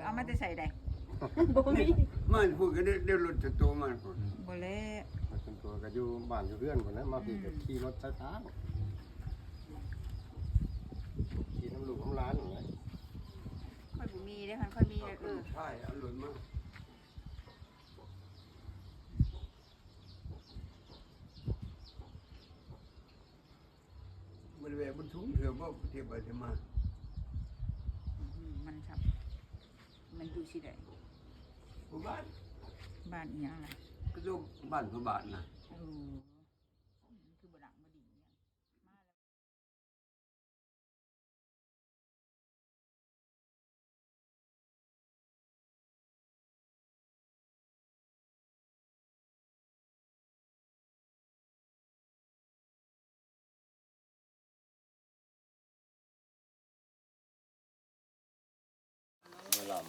ເອົາມາແຕ່ໃສໃດ? ບໍ່ມີ ມາພຸ້ນກໍໄດ້ ໄດ້ລົດສ່ວນຕົວມາພຸ້ນ. ບໍ່ແລ້ວ ລົດສ່ວນຕົວກໍຢູ່ບ້ານຢູ່ເຮືອນພຸ້ນແຫຼະ ມາພີ້ກໍ ອືມ ຂີ່ລົດສາຍທາງ ຂີ່ນຳລູກນຳຫຼານຫັ້ນແຫຼະ. ຂ້ອຍບໍ່ມີເດ້ ຄັນຂ້ອຍມີ ເອີ ຂ້ອຍເອົາລົດມາ. ບໍ່ໄດ້ແວ່ະບຸນທຸງເທື່ອບໍ່ ເທບໄປເທບມາ. ອືມ ມັນຊ້ຳ ມັນຢູ່ຊິໃດ? ຢູ່ບ້ານ ບ້ານອີ່ຫຍັງລະ? ກໍຢູ່ບ້ານພໍ່ບ້ານນະ. ໂອ້ ຄືບໍ່ດັງບໍ່ດີຫຍັງ ມາແລ້ວ. ບໍ່ລຳ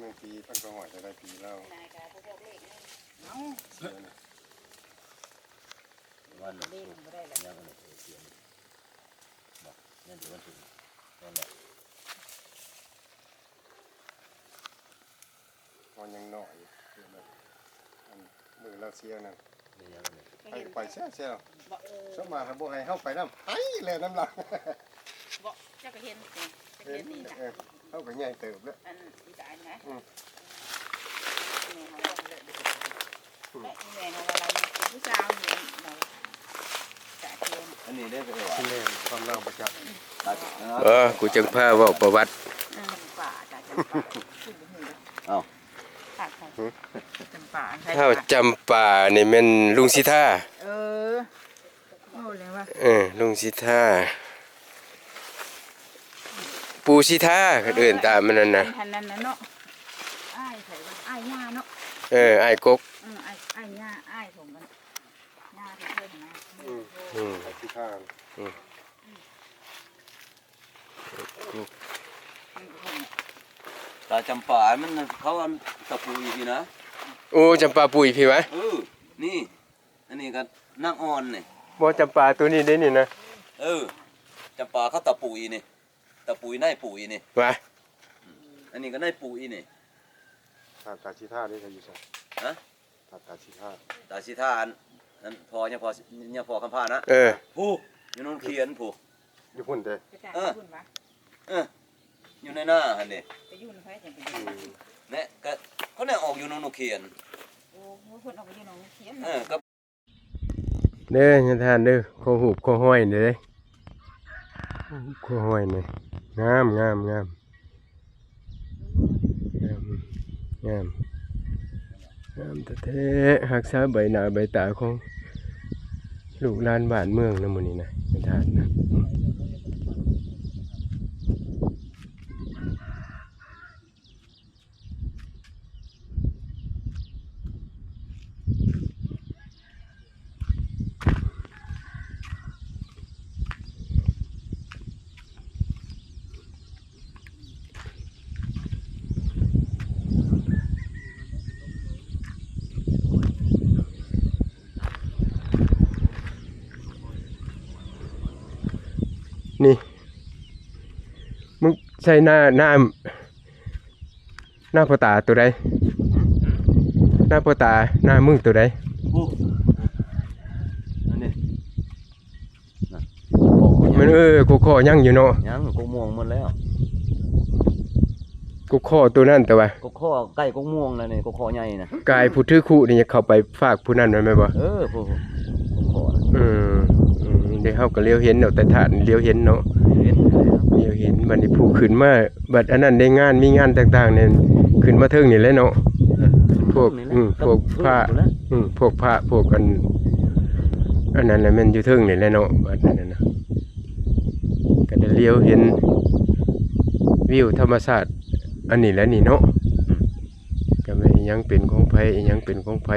ມັນປີພັນເກົ້າຮ້ອຍເທົ່າໃດປີລາວ ນາຍກະບໍ່ບອກເລກເນາະ. ເອົ້າ ວັນ ເລກມັນບໍ່ໄດ້ແລ້ວ ຍັງອັນນັ້ນ ເອີ ຂຽນ ບໍ່ ຍັງແຕ່ວັນທີ ນັ້ນແຫຼະ. ເຮົາຍັງນ້ອຍຢູ່ ຄືແບບ ອັນ ມື້ລາວເສຍນັ້ນ ແມ່ນຫຍັງອັນນີ້ ໃຫ້ໄປແຊວໆ ບໍ່ ເອີ ສ່ວນມາກເຂົາບໍ່ໃຫ້ເຮົາໄປນຳ ໄປແລ່ນນຳລາວ ບໍ່ ເຈົ້າກໍເຫັນ ເອີ ເຈົ້າກໍເຫັນນີ້ນະ ເອີ ເຮົາກໍໃຫຍ່ເຕີບແລ້ວ ອັນ ອີກອັນນະ ອືມ ແມ່ເຮົາວ່າ ແລະອີແມ່ເຮົາວ່າລາວຍັງເປັນຜູ້ສາວຢູ່ ອັນນີ້ເດ້ ເອີ ແມ່ນຄວາມລາວບໍ່ຈັກ ເອີ ກູຈັ່ງພາເວົ້າປະຫວັດ ອືມ ເອົ້າ ຈຳປາ ທ້າວຈຳປານີ້ແມ່ນລຸງສິທາ ເອີ ເວົ້າແລ້ວວ່າ ເອີ ລຸງສິທາ ປູ່ສິທາ ເຂົາເອີ້ນຕາມມັນນັ້ນນະ ອັນນັ້ນນະເນາະ ອ້າຍໃຜວະ ອ້າຍຍ່າເນາະ ເອີ ອ້າຍກົກ ເອີ ອ້າຍ ອ້າຍຍ່າ ອ້າຍຂອງມັນ ຍ່າເພິ່ນນະ ອືມ ອືມ ສິທາ ອືມ. ຕາຈຳປາ ມັນ ເຂົາອັນຕະປູອີພີ້ນະ ໂອ້ ຈຳປາປູອີພີ້ຫວາ ເອີ ນີ້ ອັນນີ້ກໍນາງອ່ອນນີ້ ບໍ່ ຈຳປາໂຕນີ້ເດ້ນີ້ນະ ເອີ ຈຳປາເຂົາຕະປູອີນີ້ ຕະປູນາຍປູອີນີ້ ຫວາ ອັນນີ້ກໍນາຍປູອີນີ້ ຕາ ຕາຊິທາເດ້ ເຂົາຢູ່ໃສ ຮະ? ຕາ ຕາຊິທາ ຕາຊິທາ ອັນ ອັນພໍ່ ຍາພໍ່ ຍາພໍ່ຄຳພານະ ເອີ ຜູ້ ຢູ່ໜອງຂຽນຜູ້ ຢູ່ພຸ້ນເດ້ ເອີ ເອີ ຢູ່ໃນນາຫັ້ນເດ້ ໄປຢູ່ນຳໃຜຈັ່ງໄປຢູ່ ອືມ ແນະ ກະ ເຂົາແນະອອກຢູ່ໜອງຂຽນ ໂອ້ ເພິ່ນອອກໄປຢູ່ໜອງຂຽນ ເອີ ກັບ ເດີຍາທ່ານເດີ ຂໍຮູບຂໍຮອຍເດີ ຂໍຮູບຂໍຮອຍນີ້ ງາມ ງາມ ງາມ. ງາມ ງາມ ງາມແທ້ໆ ຮັກສາໃບໜ້າໃບຕາຂອງລູກຫຼານບ້ານເມືອງນະ ມື້ນີ້ນະ ທ່ານນະ. ນີ້ ມຶງໃສ່ໜ້າ ໜ້າ ໜ້າພໍ່ຕາໂຕໃດ? ໜ້າພໍ່ຕາ ໜ້າມຶງໂຕໃດ? ໂອ້ ອັນນີ້ ແມ່ນ ເອີ ກົກຄໍຍັງຢູ່ເນາະ ຍັງ ກົກມ່ວງໝົດແລ້ວ ກົກຄໍໂຕນັ້ນແຕ່ວ່າ ກົກຄໍໃກ້ກົກມ່ວງແລ້ວນີ້ ກົກຄໍໃຫຍ່ນະ ກາຍຜູ້ຖືຄຸນີ້ຢາກເຂົ້າໄປ ຝາກຜູ້ນັ້ນແມ່ນບໍ່? ເອີ ຜູ້ ຜູ້ຂໍນະ ເອີ ເອີ ເດ ເຮົາກໍຫຼຽວເຫັນເນາະ ແຕ່ທ່ານຫຼຽວເຫັນເນາະ ເຫັນ ຫຼຽວເຫັນ ບັດນີ້ຜູ້ຂຶ້ນມາ ບັດອັນນັ້ນໄດ້ງານ ມີງານຕ່າງໆນີ້ ຂຶ້ນມາເທິງນີ້ແຫຼະເນາະ ເອີ ພວກ ເທິງນີ້ແຫຼະ ອືມ ພວກພະ ອືມ ພວກພະ ພວກອັນ ອັນນັ້ນແຫຼະ ແມ່ນຢູ່ເທິງນີ້ແຫຼະເນາະ ບັດນັ້ນນະ ກໍໄດ້ຫຼຽວເຫັນວິວທຳມະຊາດ ອັນນີ້ແຫຼະນີ້ເນາະ ອືມ ກໍແມ່ນອີ່ຫຍັງເປັນຂອງໃຜ ອີ່ຫຍັງເປັນຂອງໃຜ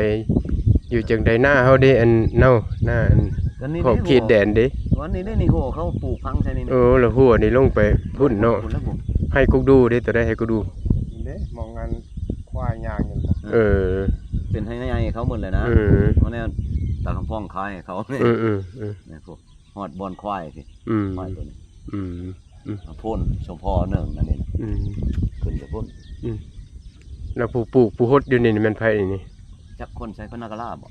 ຢູ່ຈັ່ງໃດ ນາເຮົາເດ້ ອັນເນາະ ນາອັນ ອັນນີ້ ຂອບເຂດແດນເດ້ ອັນນີ້ເດ້ ນີ້ ຮົ້ວເຂົາປູກຝັງໃສ່ນີ້ ໂອ້ ແລ້ວຮົ້ວນີ້ລົງໄປພຸ້ນເນາະ ພຸ້ນແລ້ວ ໄຮ່ກົກດູເດ້ ໂຕໃດໄຮ່ກົກດູ ເດ້ ມອງອັນຄວາຍຍ່າງຢູ່ ເອີ ເປັນໄຮ່ໃຫຍ່ເຂົາໝົດແລ້ວນະ ເອີ ເອົາແນວຕາຄຳພອງຂາຍໃຫ້ເຂົາ ເອີ ເອີ ເອີ ແມ່ນພວກ ຮອດບ່ອນຄວາຍພີ້ ອືມ ຄວາຍໂຕນີ້ ອືມ ອືມ ພຸ້ນ ສົມພໍເນີງອັນນີ້ນະ ອືມ ຂຶ້ນໄປພຸ້ນ ອືມ ແລ້ວຜູ້ປູກຜູ້ຫົດຢູ່ນີ້ແມ່ນໃຜນີ້? ຈັກຄົນໃຊ້ ເພິ່ນນາກາລາບໍ?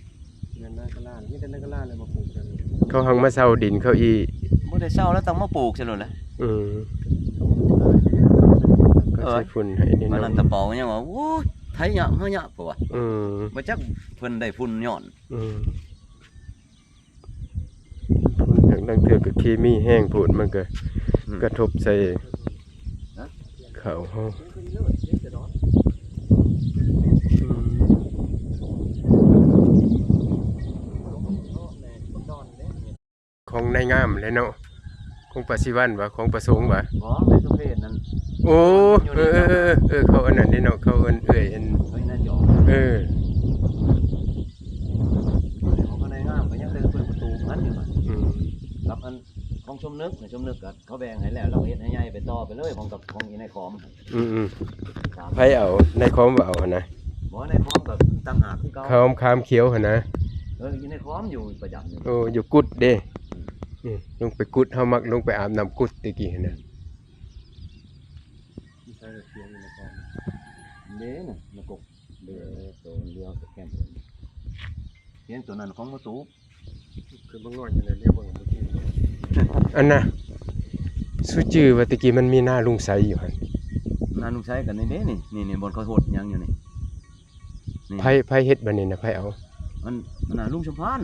ແມ່ນນາກາລາ ມີແຕ່ນາກາລາແຫຼະມາປູກແຖວນີ້ ເຂົາຫັກມາເຊົ່າດິນເຂົາອີກ ບໍ່ໄດ້ເຊົ່າແລ້ວ ຕ້ອງມາປູກຊັ້ນໂລດແຫຼະ ອືມ ເຂົາໃສ່ຝຸ່ນໃຫ້ແນ່ນອນ ອັນນັ້ນຕາເປົາຍັງວ່າ ໂອ້ຍ ໄຖຍາກ ເຮົາຍາກ ເຂົາວ່າ ອືມ ບໍ່ຈັກເພິ່ນໄດ້ຝຸ່ນຍ້ອນ ອືມ ຝຸ່ນ ລາງເທື່ອກໍເຄມີແຮງໂພດ ມັນກໍ ອືມ ກະທົບໃສ່ ຮະ ເຂົ້າເຮົາ ອືມ ຂອງນາຍງາມແຫຼະເນາະ ຂອງປາສີວັນຫວາ ຂອງປາສົງຫວາ ບໍ່ ແມ່ນສຸເພດນັ້ນ ໂອ້ ເອີ ເອີ ເອີ ເອີ ເຂົາອັນນັ້ນເດ້ເນາະ ເຂົາເອີ້ນເອື້ອຍອັນ ເອີ ຂອງນາຍງາມກໍຍັງໄດ້ເປີດປະຕູມັນຢູ່ ອືມ ກັບອັນຂອງສົມນຶກ ສົມນຶກກໍເຂົາແບ່ງໃຫ້ແລ້ວ ລາວກໍເຮັດໃຫ້ໃຫຍ່ໄປຕໍ່ໄປເລີຍ ຂອງກັບຂອງອີນາຍຂອມ ອືມໆ ສາມ ໃຜເອົາ ນາຍຂອມວ່າເອົາຫັ້ນນະ ບໍ່ ນາຍຂອມກໍຕ່າງຫາກຄືເກົ່າ ຂອມຂາມຂຽວຫັ້ນນະ ເອີ ອີນາຍຂອມຢູ່ປະຈຳ ໂອ້ ຢູ່ກຸດເດ້ ອືມ ອືມ ລົງໄປກຸດ ເຮົາມັກລົງໄປອາບນ້ຳກຸດແຕ່ກີ້ຫັ້ນນະ ໃສ່ເຂືອງຢູ່ໃນກອງ ເດ້ນະ ນະກົກ ເດ້ ໂຕດຽວແຄມ ເຂືອງໂຕນັ້ນຂອງບໍ່ຕູກ ຄືມັນງອຍຢູ່ໃນແນວເບິ່ງບໍ່ຖືກ ອັນນະ ສຸຈື່ວ່າແຕ່ກີ້ມັນມີນາລຸງໄຊຢູ່ຫັ້ນ ນາລຸງໄຊກໍນີ້ເດ້ ນີ້ ນີ້ ນີ້ ບ່ອນເຂົາຫົດຫຍັງຢູ່ນີ້ ນີ້ ໃຜ ໃຜເຮັດບາດນີ້ນະ ໃຜເອົາ ອັນ ອັນນາລຸງສົມພານ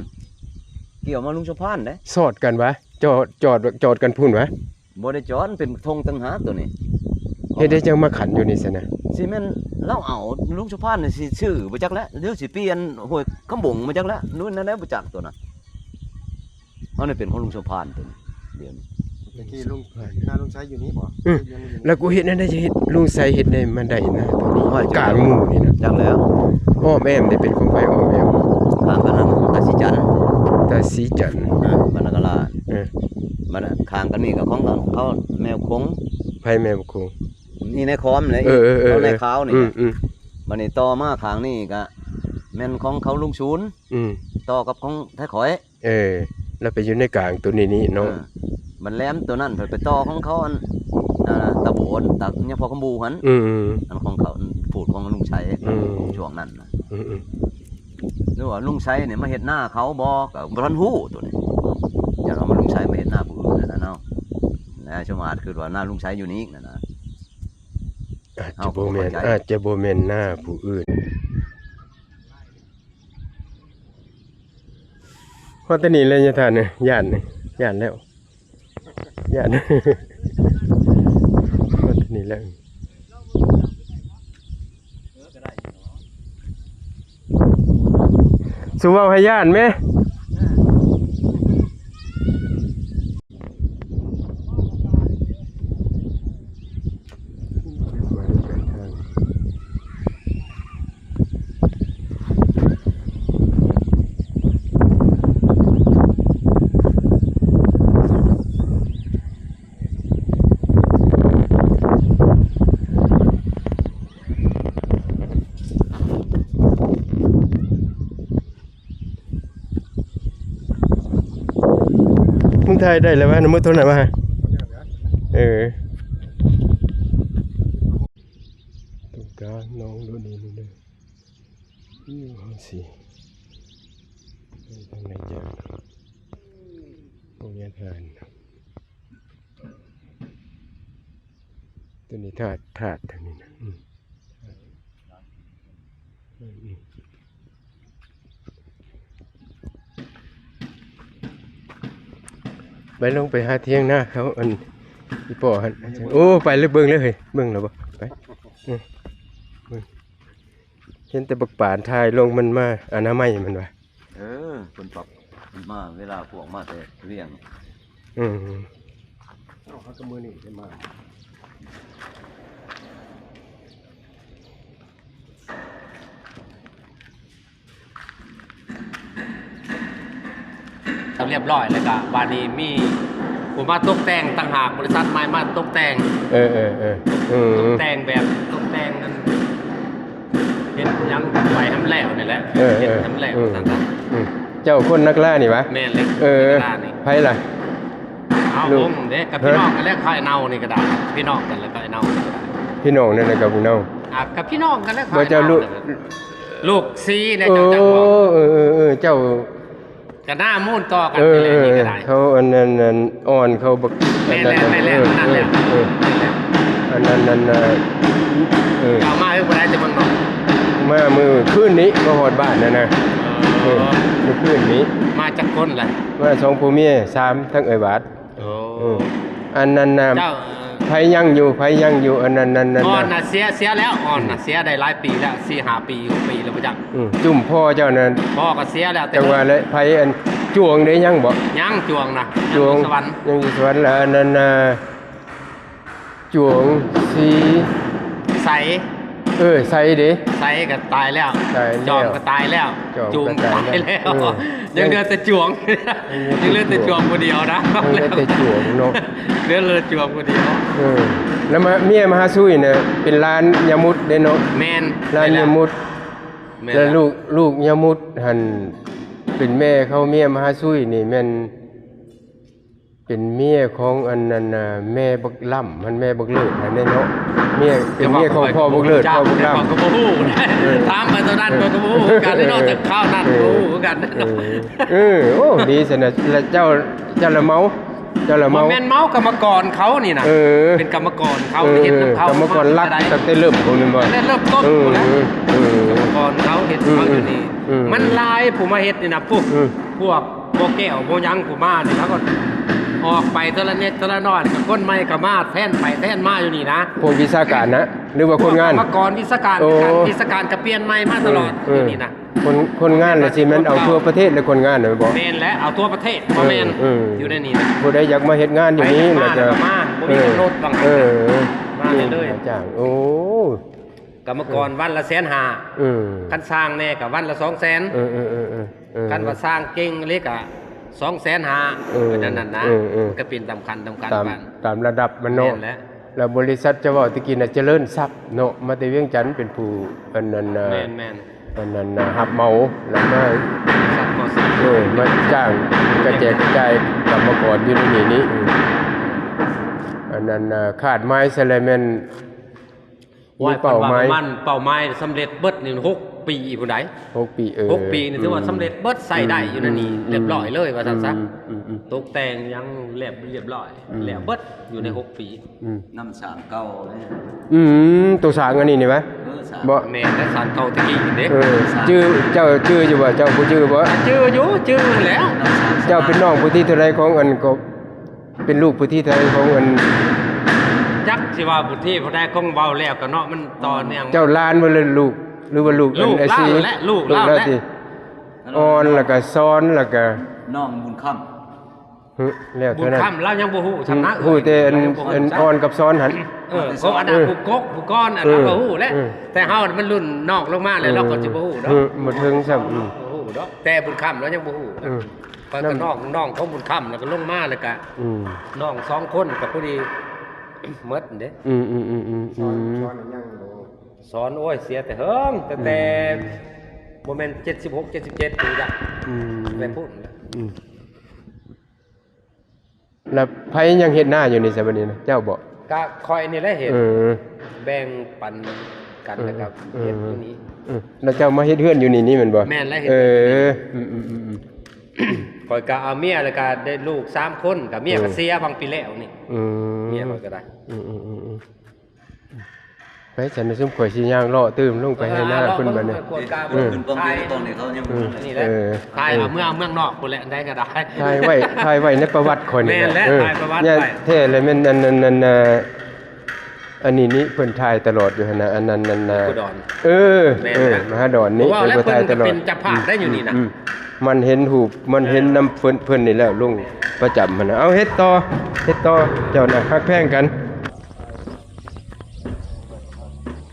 ກ່ຽວມາລຸງສົມພານເດ້ ສອດກັນຫວາ ຈອດ ຈອດ ຈອດກັນພຸ້ນຫວາ ບໍ່ໄດ້ຈອດ ມັນເປັນທົ່ງຕ່າງຫາກໂຕນີ້ ເຮັດໃດຈັ່ງມາຂັນຢູ່ນີ້ຊັ້ນນະ ຊິແມ່ນລາວເອົາ ລຸງສົມພານນີ້ຊິຊື້ບໍ່ຈັກແຫຼະ ຫຼືຊິປ່ຽນຫ້ວຍຄຳບົງບໍ່ຈັກແຫຼະ ໜູນນັ້ນແຫຼະບໍ່ຈັກໂຕນັ້ນ ອັນນີ້ເປັນຂອງລຸງສົມພານໂຕນີ້ ດຽວນີ້ ແຕ່ກີ້ລຸງ ນາລຸງໄຊຢູ່ນີ້ບໍ? ອື ແລ້ວກູເຮັດແນວໃດ ຈະເຮັດ ລຸງໄຊເຮັດໄດ້ ມັນໄດ້ນາໂຕນີ້ ໂອ້ຍ ກາງໝູ່ນີ້ນະ ຈັກແລ້ວ ອ້ອມແອ້ມໄດ້ເປັນຂອງໃຜ ອ້ອມແອ້ມ ຂ້າງກັນນັ້ນ ຕາສີຈັນ ຕາສີຈັນ ເອີ ບ້ານນາກາລາ ເອີ ບ້ານຂ້າງກັນນີ້ກໍຂອງເຂົາ ແມ່ບົກຄົງ ໃຜແມ່ບົກຄົງ? ນີ້ນາຍຂອມແຫຼະ ເອີ ເອີ ເອີ ເຂົານາຍຂາວນີ້ ອືມ ອືມ ບັດນີ້ຕໍ່ມາຂ້າງນີ້ກໍແມ່ນຂອງເຂົາລຸງສູນ ອືມ ຕໍ່ກັບຂອງໄທຂ້ອຍ ເອີ ແລ້ວໄປຢູ່ໃນກາງໂຕນີ້ນີ້ເນາະ ເອີ ບັດແຫຼມໂຕນັ້ນເພິ່ນໄປຕໍ່ຂອງເຂົາ ອັນ ອ່າ ຕາໂບນ ຕາຍາພໍ່ຄຳບູຫັ້ນ ອືມ ອັນຂອງເຂົາ ອັນພູດຂອງລຸງໄຊ ອືມ ຊ່ວງນັ້ນນະ ອືມ ຫຼືວ່າລຸງໄຊນີ້ມາເຮັດນາເຂົາບໍ່ ກໍບໍ່ທັນຮູ້ໂຕນີ້ ຢ້ານວ່າມັນລຸງໄຊມາເຮັດນາຜູ້ອື່ນຫັ້ນນະເນາະ ແລ້ວສົມອາດຄິດວ່ານາລຸງໄຊຢູ່ນີ້ນັ້ນນະ ອາດຈະບໍ່ແມ່ນ ເຮົາກໍບໍ່ເຂົ້າໃຈ ອາດຈະບໍ່ແມ່ນນາຜູ້ອື່ນ. ຮອດແຕ່ນີ້ແລ້ວຍາທ່ານເອີຍ ຢ້ານ ຢ້ານແລ້ວ ຢ້ານ ຮອດແຕ່ນີ້ແລ້ວ ສູ່ເວົ້າໃຫ້ຢ້ານແມ. ມຶງຖ່າຍໄດ້ແລ້ວວະ ນຳມືໂທນະມາ. ເອີ ຕົງກາງໜອງໂດດນີ້ເດີ. ຢູ່ເຮົາຊິໄປທາງໃດຈ້າ? ໂຮງຮຽນທະຫານ. ຕົວນີ້ທາດ ທາດທາງນີ້ນະ. ອືມ ໄປລົງໄປຫາຖຽງນາເຂົາ ອັນ ອີ່ປໍຫັ້ນ. ໂອ້ ໄປເລີຍ ເບິ່ງເລີຍເຮີ້ຍ ເບິ່ງແລ້ວບໍ່? ໄປ ອືມ ເບິ່ງ ເຫັນແຕ່ບັກປານຖ່າຍລົງ ມັນມາອະນາໄມມັນວ່າ. ເອີ ເພິ່ນປັບ ເພິ່ນມາເວລາພວກມາແຕ່ວຽງ. ອືມ ເອົາ ເຮົາກໍມື້ນີ້ໄດ້ມາ. ລຽບຮ້ອຍ ແລ້ວກະບາດນີ້ມີຜູ້ມາຕົກແຕ່ງຕ່າງຫາກ ບໍລິສັດໃໝ່ມາຕົກແຕ່ງ. ເອີ ເອີ ເອີ ອືມ ຕົກແຕ່ງແບບ ຕົກແຕ່ງນັ້ນ ເຮັດຫຍັງໄປໃຫ້ມັນແລ້ວນີ້ແຫຼະ. ເອີ ເຮັດໃຫ້ມັນແລ້ວ ອືມ ວ່າຊັ້ນຊະ. ອືມ ເຈົ້າຄົນນາກາລານີ້ຫວາ? ແມ່ນແຫຼະ ເອີ ນາກາລານີ້. ໃຜລະ? ເອົາ ລູກ ວົງເດ້ ກັບພີ່ນ້ອງກັນແຫຼະ ຂ້ອຍເນົ່ານີ້ກໍໄດ້ ພີ່ນ້ອງກັນແລ້ວຂ້ອຍເນົ່າ ພີ່ນ້ອງນັ້ນແຫຼະກັບເນົ່າ ອ່າ ກັບພີ່ນ້ອງກັນແຫຼະຂ້ອຍເນົ່າ ລູກ ລູກສີ່ແຫຼະ ເຈົ້າຈັກບໍ່ ເອີ ເອີ ເອີ ເຈົ້າ ກະໜ້າມູນຕໍ່ກັນ ເອີ ໄປເລີຍນີ້ກໍໄດ້ ເອີ ເຂົາອັນນັ້ນ ອັນອ່ອນເຂົາບັກ ແມ່ນແລ້ວ ອັນນັ້ນ ແມ່ນແລ້ວ ເອີ ອັນນັ້ນແຫຼະ ເອີ ອັນນັ້ນ ອັນນັ້ນ ເອີ ເອົາມາເອີ ບໍ່ໄດ້ແຕ່ເມືອງນອກ ມາມື້ຄືນນີ້ ມາຮອດບ້ານນັ້ນນະ ເອີ ເອີ ມື້ຄືນນີ້ ມາຈັກຄົນລະ ມາສອງຜົວເມຍ ສາມ ທັງເອື້ອຍບາດ ໂອ້ ເອີ ອັນນັ້ນນະ ເຈົ້າ ໃຜຍັງຢູ່ ໃຜຍັງຢູ່ ອັນນັ້ນ ນັ້ນ ນັ້ນ ອ່ອນນະ ເສຍ ເສຍແລ້ວ ອ່ອນນະ ເສຍໄດ້ຫຼາຍປີແລ້ວ ສີ່ຫ້າປີ ຫົກປີແລ້ວບໍ່ຈັກ ອື ຈຸ້ມພໍ່ເຈົ້ານັ້ນ ພໍ່ກໍເສຍແລ້ວ ແຕ່ ຈັ່ງວ່າແຫຼະ ໃຜອັນຈວງເດ້ຍັງບໍ່ ຍັງຈວງນະ ຈວງ ຍັງຢູ່ສະຫວັນ ຍັງຢູ່ສະຫວັນ ແລ້ວອັນນັ້ນນະ ຈວງ ສີ ໃສ ເອີ ໃສເດ້ ໃສກໍຕາຍແລ້ວ ຕາຍແລ້ວ ຈອມກໍຕາຍແລ້ວ ຈອມກໍຕາຍແລ້ວ ຈຸ້ມຕາຍແລ້ວ ເອີ ຍັງເຫຼືອແຕ່ຈວງ ຍັງເຫຼືອແຕ່ຈວງຜູ້ດຽວນະ ຍັງເຫຼືອແຕ່ຈວງເນາະ ເຫຼືອແຕ່ຈວງຜູ້ດຽວ ເອີ ແລ້ວມາ ເມຍມະຫາຊຸຍນະ ເປັນຫຼານຍາມຸດເດ້ເນາະ ແມ່ນ ຫຼານຍາມຸດ ແມ່ນ ແລ້ວລູກ ລູກຍາມຸດຫັ້ນ ເປັນແມ່ເຂົາ ເມຍມະຫາຊຸຍນີ້ແມ່ນ ເປັນເມຍຂອງອັນນັ້ນນະ ແມ່ບັກລ້ຳຫັ້ນ ແມ່ບັກເລີດຫັ້ນເດ້ເນາະ ເມຍ ເປັນເມຍຂອງພໍ່ບັກເລີດ ພໍ່ບັກລ້ຳ ຂ້ອຍກໍບໍ່ຮູ້ ເອີ ຖາມໄປຕອນນັ້ນ ຂ້ອຍກໍບໍ່ຮູ້ຄືກັນເນາະ ເອີ ແຕ່ຄາວນັ້ນ ເອີ ບໍ່ຮູ້ຄືກັນ ເອີ ເອີ ໂອ້ ດີຊັ້ນນະ ແລ້ວເຈົ້າ ເຈົ້າລະເມົາ ເຈົ້າລະເມົາ ບໍ່ແມ່ນເມົາ ກຳມະກອນເຂົານີ້ນະ ເອີ ເປັນກຳມະກອນເຂົາ ເອີ ເຮັດນຳເຂົາ ກຳມະກອນຫຼັກ ມາແຕ່ເລີ່ມພຸ້ນແມ່ນບໍ່ ແຕ່ເລີ່ມຕົ້ນ ເອີ ພຸ້ນນະ ເອີ ກຳມະກອນເຂົາເຮັດເຂົາຢູ່ນີ້ ເອີ ມັນຫຼາຍຜູ້ມາເຮັດນີ້ນະ ພວກ ເອີ ພວກ ບໍ່ແກ້ວບໍ່ຫຍັງຜູ້ມານີ້ ລາວກໍອອກໄປເທື່ອລະເລັກເທື່ອລະນ້ອຍ ແລ້ວກໍຄົນໃໝ່ກໍມາແທນໄປແທນມາຢູ່ນີ້ນະ ພວກວິຊາການນະ ຫຼືວ່າຄົນງານ ພວກກຳມະກອນວິຊາການ ໂອ້ ຄືກັນ ວິຊາການກໍປ່ຽນໃໝ່ມາຕະຫຼອດ ເອີ ຢູ່ນີ້ນະ ຄົນ ຄົນງານລະຊິແມ່ນເອົາທົ່ວປະເທດ ຫຼືຄົນງານນະບໍ່ ແມ່ນແຫຼະ ເອົາທົ່ວປະເທດ ເອີ ບໍ່ແມ່ນ ເອີ ຢູ່ໃນນີ້ນະ ຜູ້ໃດຢາກມາເຮັດງານຢູ່ນີ້ ແລ້ວກໍມາ ບໍ່ມີກຳນົດວ່າ ເອີ ມາເລີຍ ຈ້າງ ໂອ້ ກຳມະກອນ ເອີ ວັນລະແສນຫ້າ ເອີ ຄັນຊ່າງແດ່ກໍວັນລະສອງແສນ ເອີ ເອີ ເອີ ເອີ ເອີ ຄັນວ່າຊ່າງເກັ່ງເລີຍກໍສອງແສນຫ້າ ເອີ ອັນນັ້ນນະ ເອີ ເອີ ມັນກໍເປັນຕາມຂັ້ນຕາມຂັ້ນ ຕາມ ໄປ ຕາມລະດັບມັນເນາະ ແມ່ນແຫຼະ ແລ້ວບໍລິສັດເຈົ້າເວົ້າຕະກີ້ນະ ຈະເລີນຊັບເນາະ ມາແຕ່ວຽງຈັນເປັນຜູ້ ອັນນັ້ນນະ ແມ່ນໆ ອັນນັ້ນນະ ຮັບເໝົາ ແລ້ວມາ ເອີ ມາຈ້າງກະແຈກກະຈາຍກຳມະກອນຢູ່ໃນນີ້ ເອີ ອັນນັ້ນນະ ຄາດໝາຍຊະແລ້ວແມ່ນ ມີເປົ້າໝາຍ ປະມານເປົ້າໝາຍສຳເລັດເບິດນີ້ຫົກປີພຸ້ນໃດ໋ ຫົກປີ ເອີ ຫົກປີນີ້ຖືວ່າສຳເລັດເບິດ ໃຊ້ໄດ້ຢູ່ໃນນີ້ ອືມ ລຽບຮ້ອຍເລີຍວ່າຊັ້ນຊະ ອືມ ອືມ ຕົກແຕ່ງຫຍັງລຽບ ລຽບຮ້ອຍ ອືມ ແລ້ວເບິດຢູ່ໃນ ອືມ ຫົກປີ ອືມ ນຳສ້າງເກົ່າເດ້ ອືມ ໂຕສ້າງອັນນີ້ນີ້ຫວາ ເອີ ສ້າງ ບໍ່ ແມ່ນແລ້ວ ສ້າງເກົ່າແຕ່ກີ້ເດ້ ເອີ ຈື່ ເຈົ້າຈື່ຢູ່ບໍ່ ເຈົ້າຜູ້ຈື່ບໍ່ ຈື່ຢູ່ ຈື່ແລ້ວ ເຈົ້າເປັນນ້ອງຜູ້ທີເທົ່າໃດຂອງອັນ ກໍ ເປັນລູກຜູ້ທີເທົ່າໃດຂອງອັນ ຈັກຊິວ່າຜູ້ທີຜູ້ໃດ ຄົງເວົ້າແລ້ວກໍເນາະ ມັນຕໍ່ເນື່ອງ ເຈົ້າຫຼານບໍ່ ຫຼືລູກ ຫຼືວ່າລູກອັນ ລູກລາວແຫຼະ ລູກລາວແຫຼະ ອ່ອນ ແລ້ວກໍສອນ ແລ້ວກໍນ້ອງບຸນຄຳ ຫຶ ແລ້ວເທົ່ານັ້ນ ບຸນຄຳລາວຍັງບໍ່ຮູ້ຊ້ຳນະ ຮູ້ແຕ່ອັນ ອັນອ່ອນກັບສອນຫັ້ນ ເອີ ຂອງອັນນັ້ນ ເອີ ຜູ້ກົກຜູ້ກອນອັນ ເອີ ລາວກໍຮູ້ແຫຼະ ເອີ ແຕ່ເຮົາມັນລຸ້ນນ້ອງລົງມາແລ້ວ ເອີ ລາວກໍຊິບໍ່ຮູ້ດອກ ເອີ ບໍ່ເຖິງຊ້ຳ ອືມ ບໍ່ຮູ້ດອກ ແຕ່ບຸນຄຳລາວຍັງບໍ່ຮູ້ ເອີ ຂ້ອຍກໍນ້ອງ ນ້ອງຂອງບຸນຄຳ ແລ້ວກໍລົງມາ ແລ້ວກໍ ອືມ ນ້ອງສອງຄົນກໍພໍດີໝົດເດ້ ອືມໆໆໆ ສອນ ອືມ ສອນຍັງຢູ່ ສອນ ໂອ້ຍ ເສຍແຕ່ເຫິງ ຕັ້ງແຕ່ ອືມ ບໍ່ແມ່ນເຈັດສິບຫົກ ເຈັດສິບເຈັດ ຜູ້ຈັກ ອືມ ແມ່ນພຸ້ນ ອືມ ແລ້ວໃຜຍັງເຮັດນາຢູ່ນີ້ຊະບັດນີ້ນະ ເຈົ້າບໍ່? ກະຂ້ອຍນີ້ແຫຼະເຮັດ ເອີ ແບ່ງປັນກັນ ເອີ ແລ້ວກໍ ເອີ ເຮັດຢູ່ນີ້ ເອີ ແລ້ວເຈົ້າມາເຮັດເຮືອນຢູ່ນີ້ນີ້ແມ່ນບໍ່? ແມ່ນແລ້ວ ເຮັດ ເອີ ອືມໆໆໆ ຂ້ອຍກໍເອົາເມຍ ແລ້ວກໍໄດ້ລູກສາມຄົນ ກໍເມຍ ເອີ ກໍເສຍຫວ່າງປີແລ້ວນີ້ ອືມ ເມຍຂ້ອຍກໍໄດ້ ອືມໆໆໆ ໄປຊັ້ນ ຊຸມຂ້ອຍຊິຍ່າງເລາະຕື່ມລົງໄປໄຮ່ນາເພິ່ນບັດນີ້ ເອີ ເອີ ຂຶ້ນປ້ອງເດ ປ້ອງນີ້ເຂົາຍັງ ເອີ ນີ້ແຫຼະ ເອີ ຖ່າຍເອົາເມືອງ ເມືອງນອກພຸ້ນແຫຼະ ອັນໃດກໍໄດ້ ຖ່າຍໄວ້ ຖ່າຍໄວ້ໃນປະຫວັດຂ້ອຍນີ້ແຫຼະ ແມ່ນແຫຼະ ເອີ ຖ່າຍປະຫວັດໄວ້ ແທ້ແຫຼະ ແມ່ນອັນ ອັນ ອັນ ອັນ ອັນນີ້ນີ້ເພິ່ນຖ່າຍຕະຫຼອດຢູ່ຫັ້ນນະ ອັນນັ້ນ ອັນນະ ເອີ ແມ່ນ ເອີ ແຫຼະ ມະຫາດອນນີ້ ເພິ່ນກໍຖ່າຍຕະຫຼອດ ເປັນເຈົ້າພາບໄດ້ຢູ່ນີ້ນະ ອືມ ມັນເຫັນຮູບ ມັນເຫັນນຳເພິ່ນ ເພິ່ນນີ້ແຫຼະລົງປະຈຳຫັ້ນນະ ເອົາ ເຮັດຕໍ່ ເຮັດຕໍ່ ເຈົ້ານະ ຮັກແພງກັນ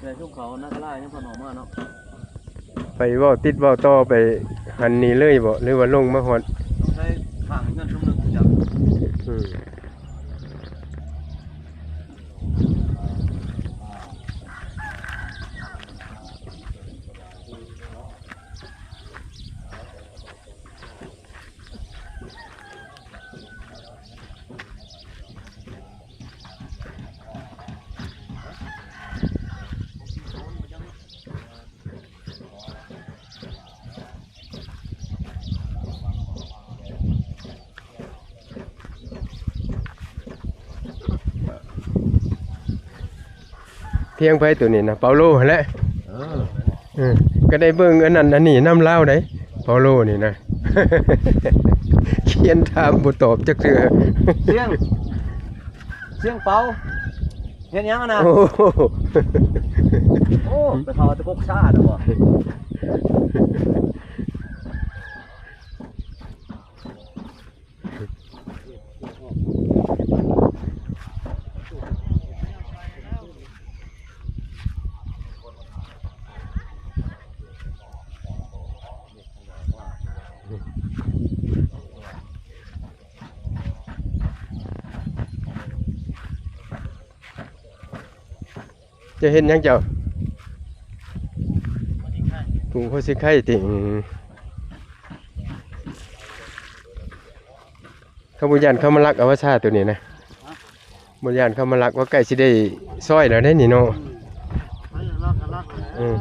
ແຕ່ຊຸມເຂົານາຄະລາຍັງບໍ່ອອກມາເນາະ ໄປເວົ້າຕິດເວົ້າຕໍ່ໄປຫັ້ນນີ້ເລີຍບໍ່ ຫຼືວ່າລົງມາຮອດ ໄປຂ້າງເຮືອນຊຸມໜຶ່ງ ອືມ. ພຽງໃຜໂຕນີ້ນະ? ເປົາໂລຫັ້ນແຫຼະ. ເອີ ເອີ ກໍໄດ້ເບິ່ງອັນນັ້ນອັນນີ້ນຳລາວໄດ໋ ເປົາໂລນີ້ນະ. ຄຽນຖາມບໍ່ຕອບຈັກເທື່ອ. ສຽງ ສຽງເປົາ ເຮັດຫຍັງຫັ້ນນະ? ໂອ້ ໂອ້ ໄປເຂົ້າແຕ່ກົກຊາດະບໍ່? ເຈົ້າເຮັດຫຍັງເຈົ້າ? ປູກຫົວຊິໄຄຕິ? ອືມ ເຂົາບໍ່ຢ້ານເຂົາມາລັກເອົາວ່າຊາໂຕນີ້ນະ? ບໍ່ຢ້ານເຂົາມາລັກວ່າ? ໃກ້ຊິໄດ້ຊອຍແລ້ວເດ້ນີ້ເນາະ. ອືມ ອືມ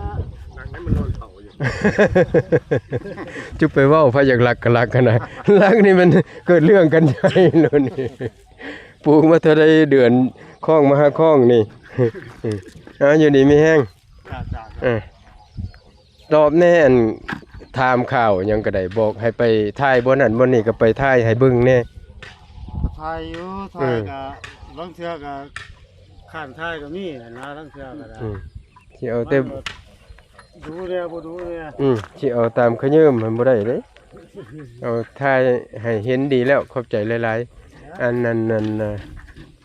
ຈັກໄປເວົ້າ ໃຜຢາກລັກກໍລັກຫັ້ນນະ. ລັກນີ້ມັນເກີດເລື່ອງກັນໃຫຍ່ໂລດນີ້. ປູກມາເທົ່າໃດເດືອນ ຄອງມະຫາຄອງນີ້. ເອົາ ຢູ່ດີມີແຮງ. ເອີ ຕອບແດ່ ອັນຖາມຂ່າວຫຍັງກໍໄດ້ ບອກໃຫ້ໄປຖ່າຍບ່ອນນັ້ນບ່ອນນີ້ ກໍໄປຖ່າຍໃຫ້ເບິ່ງແດ່. ກໍຖ່າຍຢູ່ ເອີ ຖ່າຍກໍບາງເທື່ອກໍຄ້ານຖ່າຍກໍມີຫັ້ນນະ ລາງເທື່ອກໍໄດ້. ອືມ ຊິເອົາແຕ່ ມັນກໍດຸແດ່ບໍ່ດຸແດ່. ອືມ ຊິເອົາຕາມຂະເຍີ້ມຫັ້ນບໍ່ໄດ້ເດ້. ເອົາ ຖ່າຍໃຫ້ເຫັນດີແລ້ວ ຂອບໃຈຫຼາຍໆ. ອັນນັ້ນ ນັ້ນນະ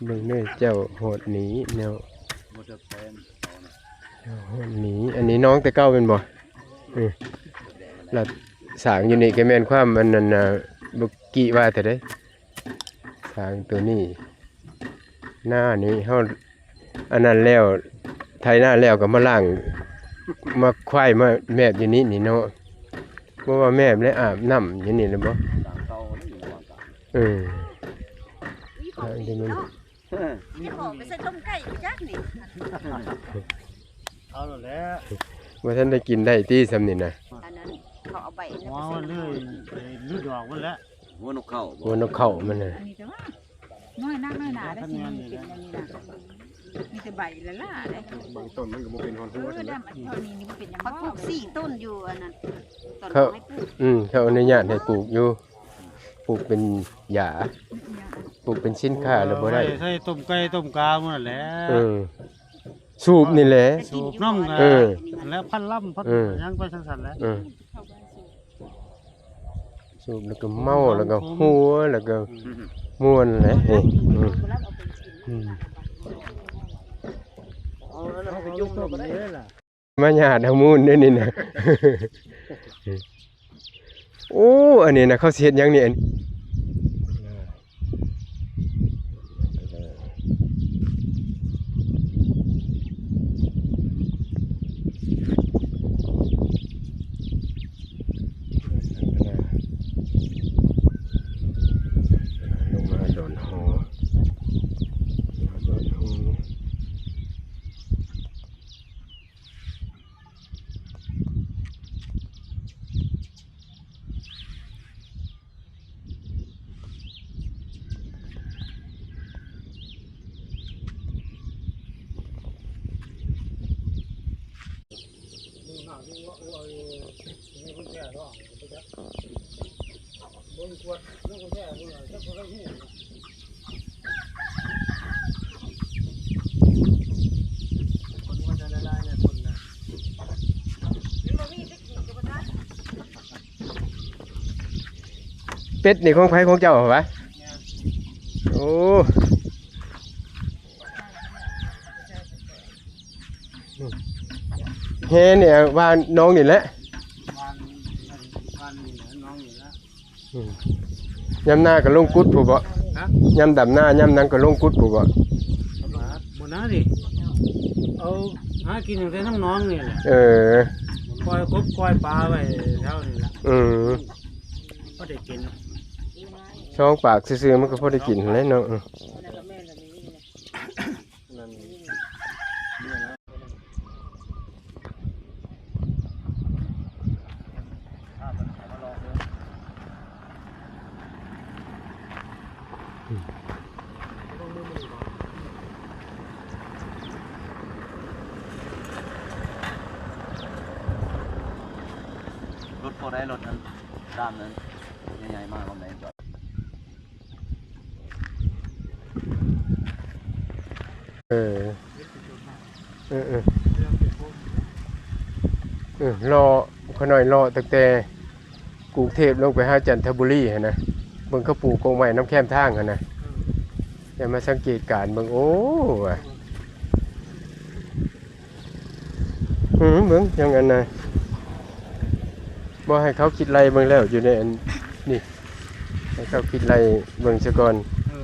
ເບິ່ງເດີ ເຈົ້າຮອດນີ້ແນວ ຮອດນີ້. ອັນນີ້ນ້ອງແຕ່ເກົ່າແມ່ນບໍ່? ເອີ ລະ ສາງຢູ່ນີ້ກໍແມ່ນຄວາມອັນນັ້ນນະ ບໍ່ກີ້ວ່າແຕ່ໃດ ສາງໂຕນີ້ ໜ້ານີ້ເຮົາ ອັນນັ້ນແລ້ວ ໄຖນາແລ້ວກໍມາລ້າງ ມາຄວາຍມາແມບຢູ່ນີ້ນີ້ເນາະ. ບໍ່ວ່າແມບແລະອາບນ້ຳຢູ່ນີ້ແລ້ວບໍ່? ເອີ ອັນນີ້ມັນ ເຈົ້າຂອງໄປໃສ່ຕົ້ມໄກ່ຢູ່ຈັກນີ້. ເອົາແລ້ວ ບໍ່ທັນໄດ້ກິນໄດ້ຕິຊ່ຳນີ້ນະ. ອັນນັ້ນເຂົາເອົາໃບນັ້ນ ຫົວມັນເລີຍ ຫຼືດອກມັນແຫຼະ ຫົວນົກເຂົາ ຫົວນົກເຂົາມັນນະ. ນ້ອຍນັກນ້ອຍໜາໄດ້ ຊິມີເປັນແນວນີ້ນະ ມີແຕ່ໃບຫຼ້າໆເດ້. ບາງຕົ້ນມັນກໍບໍ່ເປັນຮອດຫົວ. ເອີ ດຳອັນນີ້ນີ້ບໍ່ເປັນຫຍັງ ຂ້ອຍປູກສີ່ຕົ້ນຢູ່ອັນນັ້ນ ຕອນເຂົາໃຫ້ປູກ. ອືມ ເຂົາອະນຸຍາດໃຫ້ປູກຢູ່ ປູກເປັນຢາ ອືມ ປູກເປັນສິນຄ້າແລ້ວບໍ່ໄດ້. ເອົາໄວ້ໃສ່ຕົ້ມໄກ່ຕົ້ມກາໝົດນັ້ນແຫຼະ. ເອີ ສູບນີ້ແຫຼະ ສູບນ້ຳ. ເອີ ນັ້ນແຫຼະ ພັນລຳ ພັນ ເອີ ຫຍັງໄປຈັ່ງຊັ້ນແຫຼະ. ເອີ ສູບແລ້ວກໍເມົາ ແລ້ວກໍຫົວ ແລ້ວກໍມ່ວນແຫຼະ. ເອີ ອືມ ອືມ ເອົາອັນນັ້ນເຮົາໄປຈຸ່ມລົງກໍໄດ້. ມາຍາດເອົາມູນເດ້ນີ້ນະ. ໂອ້ ອັນນີ້ນະ ເຂົາຊິເຮັດຫຍັງນີ້? ອັນ ລົງມາດອນຫໍ ດອນຫໍ. ເປັດນີ້ຂອງໃຜ? ຂອງເຈົ້າຫວາ? ໂອ້ ແຮ່ນີ້ວ່າໜອງນີ້ແຫຼະ ອືມ ຍາມນາກໍລົງກຸດພຸ້ນບໍ? ຮະ? ຍາມດຳນາ ຍາມຫຍັງກໍລົງກຸດພຸ້ນບໍ? ບໍ່ນານີ້ ເອົາຫາກິນຕັ້ງແຕ່ນ້ຳໜອງນີ້ແຫຼະ. ເອີ ປ່ອຍກົບປ່ອຍປາໄວ້ແຖວນີ້ລະ. ອືມ ພໍໄດ້ກິນ ສອງປາກຊື່ໆ ມັນກໍພໍໄດ້ກິນຫັ້ນແຫຼະເນາະ. ເອີ ອືມ. ໄດ້ລົດອັນດຳນັ້ນໃຫຍ່ໆມາ ບໍ່ໄດ້ຈອດ. ເອີ ເອີ ເອີ ເອີ ເລາະ ຂ້ານ້ອຍເລາະຕັ້ງແຕ່ກຸງເທບລົງໄປຫາຈັນທະບູລີຫັ້ນນະ ເບິ່ງເຂົາປູກກົກໄມ້ນຳແຄມທາງຫັ້ນນະ ແລ້ວມາສັງເກດການເບິ່ງ ໂອ້ ວ່າ ອືມ ເບິ່ງຈັ່ງອັນນະ ບໍ່ໃຫ້ເຂົາຄິດໄລ່ເບິ່ງແລ້ວ ຢູ່ໃນອັນນີ້ ໃຫ້ເຂົາຄິດໄລ່ເບິ່ງຊະກ່ອນ ເອີ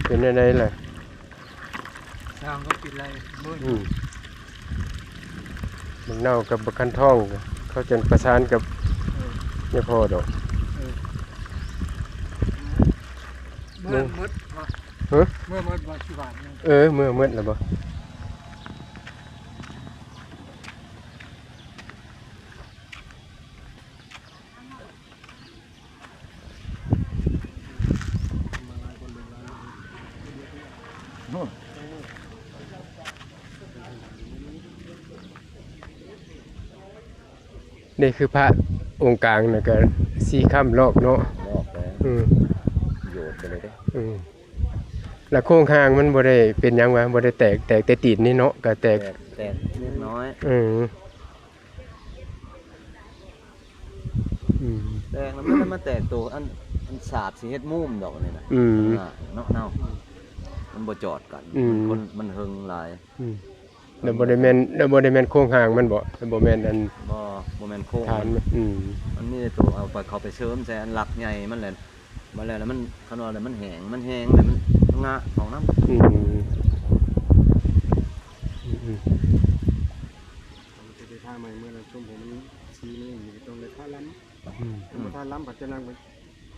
ເປັນແນວໃດລະ ຊ່າງເຂົາຄິດໄລ່ເບິ່ງ ອືມ ບັກເນົ່າກັບບັກຄັນທອງ ເຂົາຈັ່ງປະສານກັບ ເອີ ຍາພໍ່ດອກ ເອີ ເມືອໝົດບໍ່? ຮະ? ເມືອໝົດບໍ່? ຊິບາດ ເອີ ເມືອໝົດແລ້ວບໍ່? ນີ້ຄືພະອົງກາງ ແລ້ວກໍສີ່ຄ້ຳລອກເນາະ ລອກແລ້ວ ອືມ ໂຍດໄປເລີຍເດ້ ອືມ ແລ້ວໂຄງຮ່າງມັນບໍ່ໄດ້ເປັນຫຍັງຫວາ? ບໍ່ໄດ້ແຕກ ແຕກແຕ່ຕີນນີ້ເນາະ ກໍແຕກ ແຕກ ແຕກເລັກນ້ອຍ ອືມ ອືມ ແຕກແລ້ວມັນ ມັນແຕກໂຕ ອັນ ອັນສາບຊິເຮັດມຸມດອກນີ້ນະ ອືມ ເນາະ ເນາະ ມັນບໍ່ຈອດກັນ ອືມ ມັນຄົນ ມັນເຮິງຫຼາຍ ອືມ ແລ້ວບໍ່ໄດ້ແມ່ນ ແລ້ວບໍ່ໄດ້ແມ່ນໂຄງຮ່າງມັນບໍ? ແລ້ວບໍ່ແມ່ນອັນ ບໍ່ ບໍ່ແມ່ນໂຄງ ຖານມັນ ມັນ ອືມ ມັນມີແຕ່ໂຕເອົາໄປ ເຂົ້າໄປເສີມໃສ່ອັນຫຼັກໃຫຍ່ມັນແຫຼະ ມາແລ້ວ ແລ້ວມັນ ຄັນວ່າແລ້ວມັນແຫ້ງ ມັນແຫ້ງແລ້ວມັນງະເຂົ້ານຳ ອືມ ອືມ ອືມ ເຮົາຈະໄປທາໃໝ່ ເມື່ອລະຊົມໃຫ້ມັນສີນີ້ ຕ້ອງໄດ້ທາລຳ ອືມ ຄັນບໍ່ທາລຳ ພັດຈະນັ່ງໄປ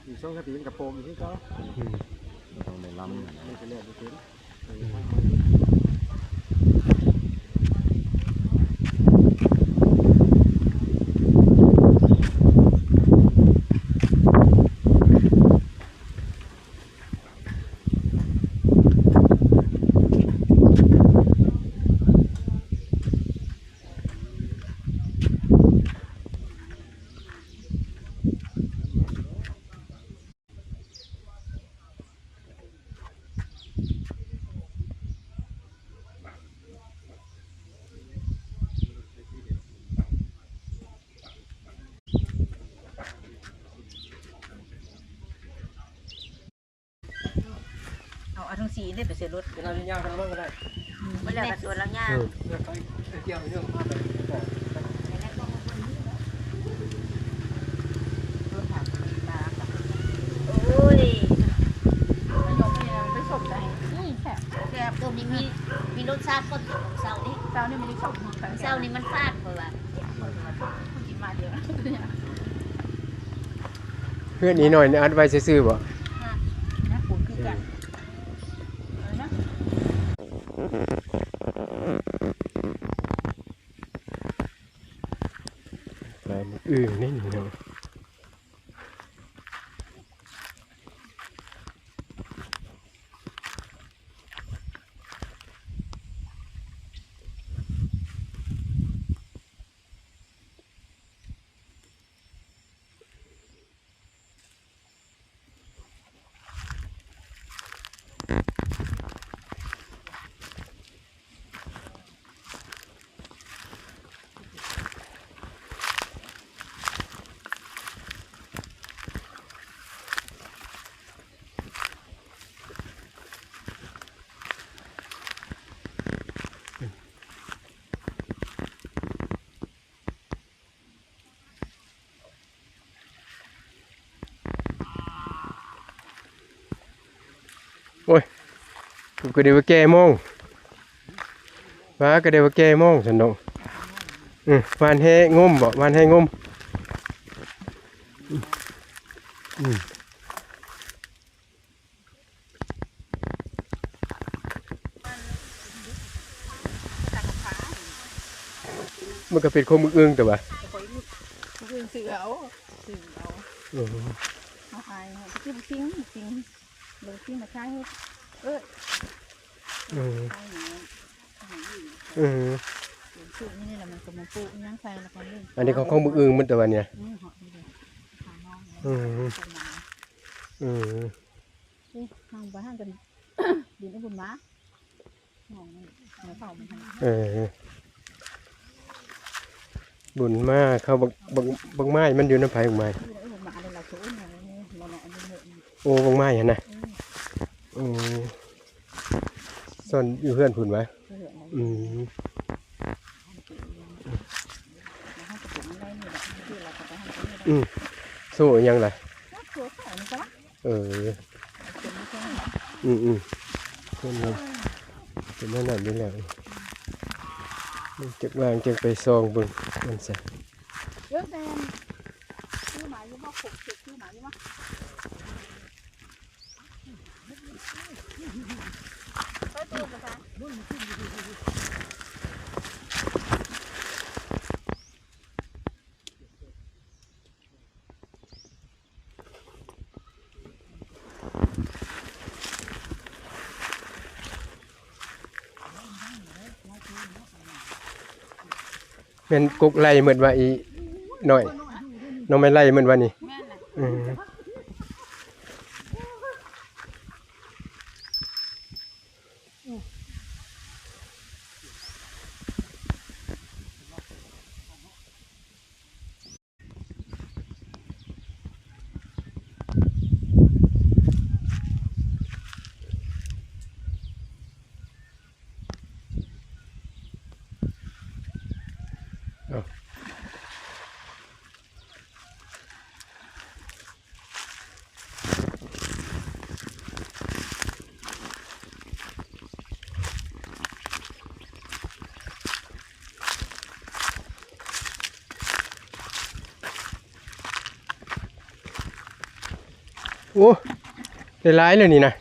ອີກສອງສາມປີ ມັນກະໂປກອີກຄືເກົ່າ ອືມ ຕ້ອງໄດ້ລຳ ມັນ ມັນກະແລ້ວບໍ່ເປັນ. ເອົາ ເອົາທັງສີ່ນີ້ໄປໃສ່ລົດ ເວລາຍ່າງກັນລະມັນກໍໄດ້ ອືມ ບໍ່ແລ້ວກໍຊວນລາວຍ່າງ ເອີ ເລື່ອງໄປ ເລື່ອງມາໄປ ໂອ້ຍ ໄປສົບໄດ້ ອືມ ແຊບ ແຊບ ໂຕນີ້ມີ ມີລົດຊາດ ຝົນຕົກເຊົ້ານີ້ ເຊົ້ານີ້ມັນໄດ້ສົບ ເຊົ້ານີ້ມັນຟາດ ຂ້ອຍວ່າ ເພິ່ນກິນມາດຽວ ເຮືອນອີນ້ອຍນີ້ອັດໄວ້ຊື່ໆບໍ? ນະ ປູກຄືກັນ ເອີນະ ປາໝຶກອຶ່ງນີ້ເນາະ. ໂອ້ຍ ກູກໍໄດ້ວ່າແກ່ມອງ ວ່າກໍໄດ້ວ່າແກ່ມອງຊັ້ນເນາະ ອື ຫວ່ານແຫງົມບໍ? ຫວ່ານແຫງົມ ອື ມັນກໍເປັນຄົນມຶກອຶ່ງແຕ່ວ່າ ອື ຊື້ເອົາ ຊື້ເອົາ ເອີ ເອົາໃຫ້ ກິນ ກິນ ກິນ ເບິ່ງກິນມາຂາຍ ເອີ ເອີ ຂາຍ ເອີ ປູກຢູ່ນີ້ແຫຼະ ມັນກໍມາປູກອີ່ຫຍັງໃສ່ແລ້ວກໍເລີຍ ອັນນີ້ຂອງ ຂອງບັກອຶ່ງໝົດແຕ່ວ່ານີ້ນະ ອືມ ເຮົານີ້ເດ້ ຫານ້ອງ ອືມ ເພິ່ນມາ ອືມ ເອີ ທາງບ້ານຫັ້ນກໍດິນອຸບຸນມາ ເອີ ບຸນມາ ເຂົາບັກ ບັກ ບັກໄມ້ມັນຢູ່ນຳໃຜ ບັກໄມ້ ໂອ້ ບັກໄມ້ຫັ້ນນະ ອືມ ໂອ້ ຊ່ອນຢູ່ເຮືອນພຸ້ນຫວາ ອືມ ອືມ ໂຊອີ່ຫຍັງລະ? ເອີ ອືມໆ ເພິ່ນວ່າເປັນແນວນັ້ນຢູ່ແລ້ວ ມັນຈັກວ່າງຈັ່ງໄປສ່ອງເບິ່ງມັນຊະ ເອີ ແຊນ ຊື້ໝາຢູ່ບໍ່? ຄົບເກັບຊື້ໝາຢູ່ບໍ່? ແມ່ນກົກໄລ່ໝົດວ່າອີ່ນ້ອຍ ໜໍ່ໄມ້ໄລ່ໝົດວ່ານີ້ ແມ່ນແຫຼະ ເອີ. ໂອ້ ໄດ້ຫຼາຍແລ້ວນີ້ນະ.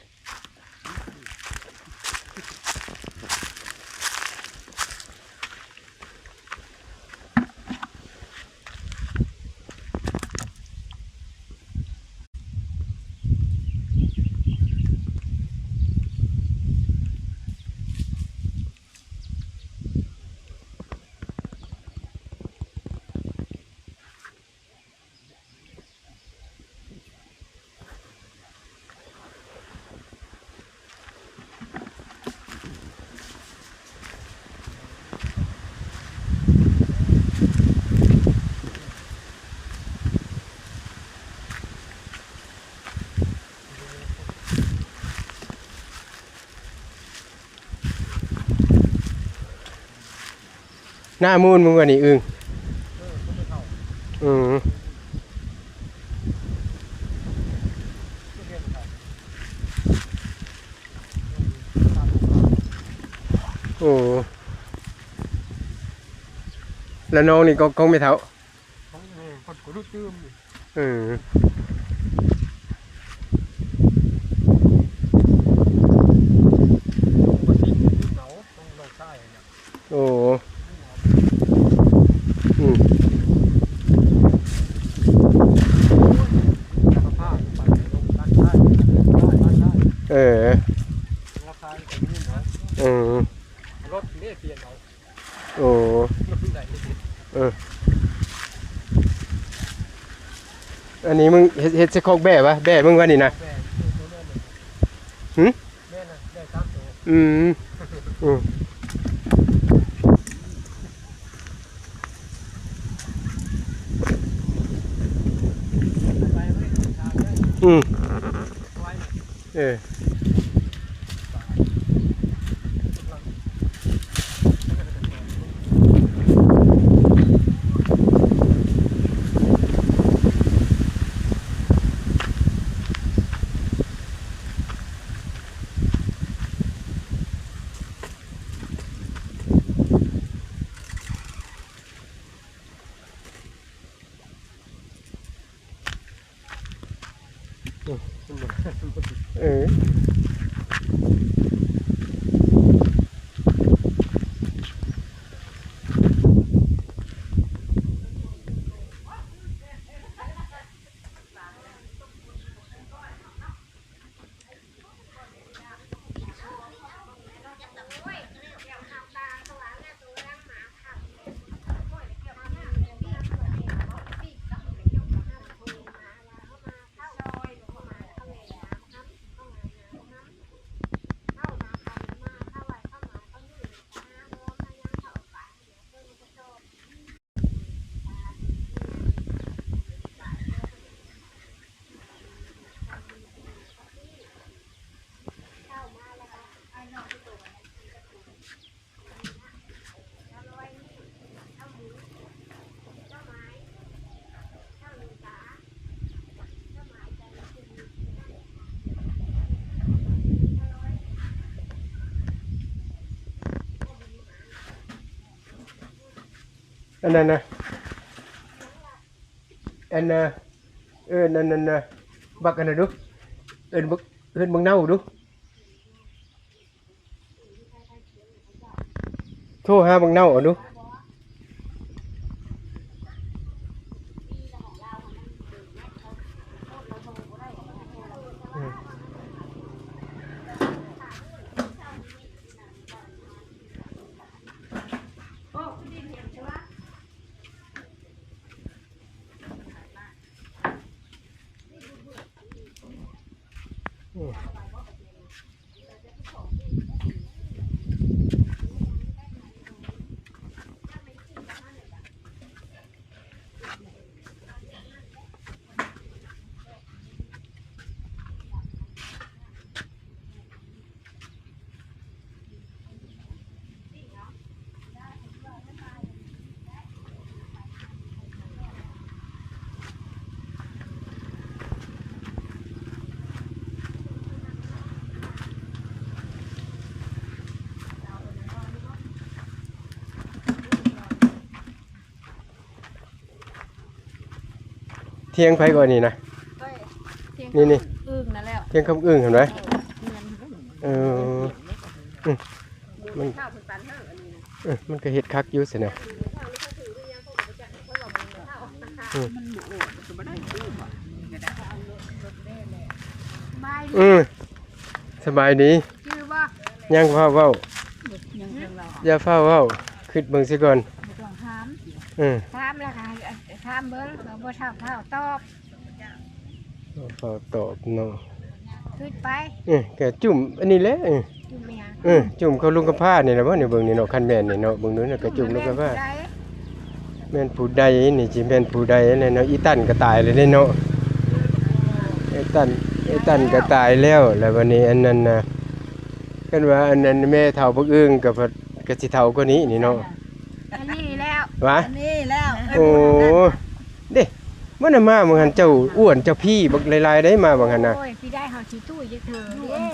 ໜ້າມູນມຶງວ່ານີ້ອຶ່ງ ເອີ ບໍ່ໄດ້ເຂົ້າ ອືມ ໂອ້ ແລ້ວນ້ອງນີ້ກໍຂອງແມ່ເຖົ້າ ຂອງແມ່ເພິ່ນກໍລຸດຕື່ມ ເອີ ໂອ້ ອືມ ເອີ ອືມ ໂອ້ ເອີ ອັນນີ້ມຶງເຮັດ ເຮັດໃສ່ຄອກແບ້ຫວາ? ແບ້ມຶງຫວານີ້ນະ? ຫຶ? ອືມ ອືມ ອືມ ເອີ. ເອີ ເອີ. ອັນນັ້ນນະ ອັນນະ ເອີ້ນອັນນັ້ນນະ ບັກອັນນັ້ນດູ ເອີ້ນບັກ ເອີ້ນບັກເນົ່າດູ. ໂທຫາບັກເນົ່າເອົາດູ. ຖຽງໃຜກ່ອນນີ້ນະ? ນີ້ໆ ອຶ່ງນັ້ນແຫຼະ ຖຽງຄຳອຶ່ງຫັ້ນໄດ໋. ເອີ ອື ມັນ ເອີ ມັນກໍເຮັດຄັກຢູ່ຊັ້ນນະ. ອື ອື ສະບາຍດີ. ຍັງຟ້າວເວົ້າ ຢ່າຟ້າວເວົ້າ ຄຶດເບິ່ງຊະກ່ອນ. ບໍ່ຕ້ອງຖາມ ເອີ ຖາມແລ້ວກໍໃຫ້ຖາມເບິ່ງ ບໍ່ເທົ່າ ເທົ່າຕອບ ບໍ່ເທົ່າຕອບເນາະ. ຄຶດໄປ ເອີ ກະຈຸ້ມອັນນີ້ແຫຼະ ເອີ ຈຸ້ມເຂົ້າລຸງກຳພ້ານີ້ແຫຼະບໍ່ ນີ້ເບິ່ງນີ້ເນາະ. ຄັນແມ່ນນີ້ເນາະ ເບິ່ງດູນະ ກະຈຸ້ມລຸງກຳພ້າ. ແມ່ນຜູ້ໃດນີ້ ຊິແມ່ນຜູ້ໃດແຫຼະເນາະ. ອີຕັນກໍຕາຍແລ້ວເດ້ເນາະ ອີຕັນ ອີຕັນກໍຕາຍແລ້ວ. ແລ້ວບັດນີ້ອັນນັ້ນນະ ຄັນວ່າອັນນັ້ນແມ່ເຖົ້າບັກອຶ່ງກໍ ກໍຊິເຖົ້າກວ່ານີ້ນີ້ເນາະ. ອັນນີ້ແລ້ວ ຫວາ ອັນນີ້ແລ້ວ. ໂອ້ ເດ້ ມັນນະມາມື້ຫັ້ນ ເຈົ້າອ້ວນເຈົ້າພີບັກຫຼາຍໆໄດ໋ ມາບັກຫັ້ນນະ. ໂອ້ຍ ພີ່ໄດ້ເຮົາຊິຕຸ້ຍຈັກເທື່ອເດ້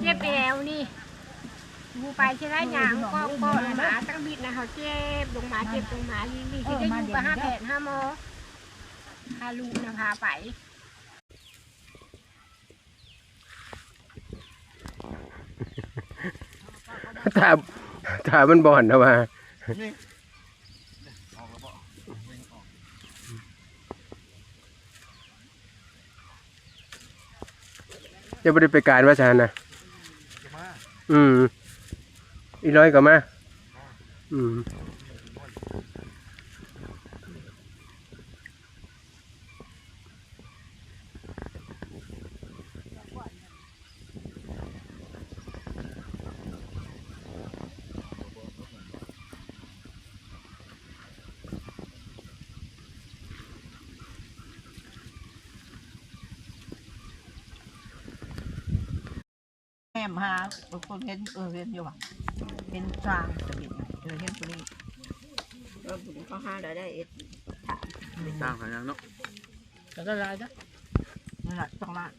ເຈັບແອວນີ້. ບໍ່ໄປຊິໄດ້ຫຍັງ ກໍ ກໍໝາຕັ້ງບິດນະ ເຮົາເຈັບລົງມາ ເຈັບລົງມາ ລີ້ໆ ຊິໄດ້ຢູ່ກໍຫາແພດຫາໝໍ ຫາລູກນະພາໄປ. ຖ້າ ຖ້າມັນບ່ອນນະວ່າ ເຈົ້າບໍ່ໄດ້ໄປການວ່າຊັ້ນນະ? ອືມ ອີນ້ອຍກໍມາ. ອືມ. ແນມຫາ ເອີ ຄົນເຫັນ ເອີ ເຫັນຢູ່ວ່າ ເຫັນຊ່າງຕະບິດ ເອີ ເຫັນຜູ້ນີ້ ເອີ ຜູ້ນີ້ເຂົາຫາໄດ້ ໄດ້ເອັດ ສ້າງຫາຫຍັງເນາະ ກໍໄດ້ຫຼາຍເດ້ ນັ້ນລະ ສອງລ້ານ